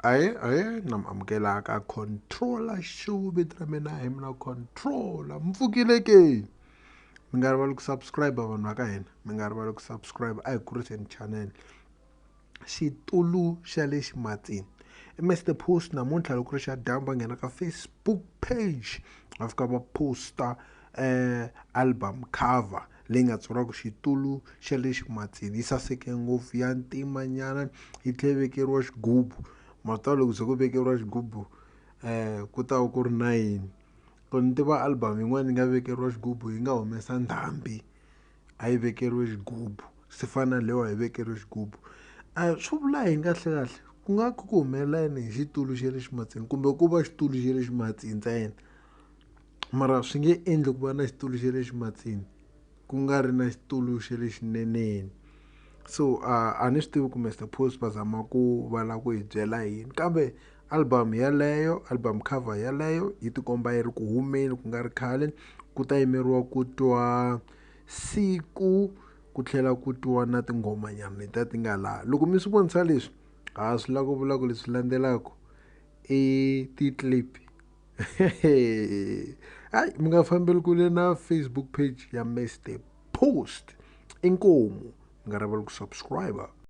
Ahee ahee na mi amukela ka Controller show vito ra mina hi mina Controller mi pfukile ke mi nga rivali ku subscribe vanhu va ka hina mi nga rivali ku subscribe a hi kuriseni channel xitulu xa le ximatsini i Mister Post namuntlha loko ri xa dyambu va nghena ka Facebook page va fika va post-a album cover leyi nga tsariwa ku xitulu xa le ximatsini yi saseke ngopfu ya ntima nyana yi tlhela yi vekeriwa xigubu ma swi tiva loko ze ku vekeriwa xigubu ku ta va ku ri na yini ku ni tiva album yin'wana yi nga vekeriwa xigubu yi nga humesa ndhambi a yi vekeriwe xigubu swi fana na leyiwa yi vekeriwe xigubu a swi vula yini kahlekahle ku nga ku ku humelela yini hi xitulu xa le ximatsini kumbe ku va xitulu xa le ximatsini ntsena mara swi nge endli ku va na xitulu xa le ximatsini ku nga ri na xitulu xa le xineneni so a ni swi tivi ku Mister Post va zama ku va lava ku hi byela yini kambe album yeleyo album cover yeleyo yi tikomba yi ri ku humeni ku nga ri khale ku ta yimeriwa ku twa siku ku tlhela ku twiwa na tinghoma nyana letiya ti nga laha loko mi swi vonisa leswi ha swi lava ku vula ku leswi landzelaka i ti-clip hayi mi nga fambeli kule na Facebook page ya Mister Post inkomu mi nga rivali ku subscribe.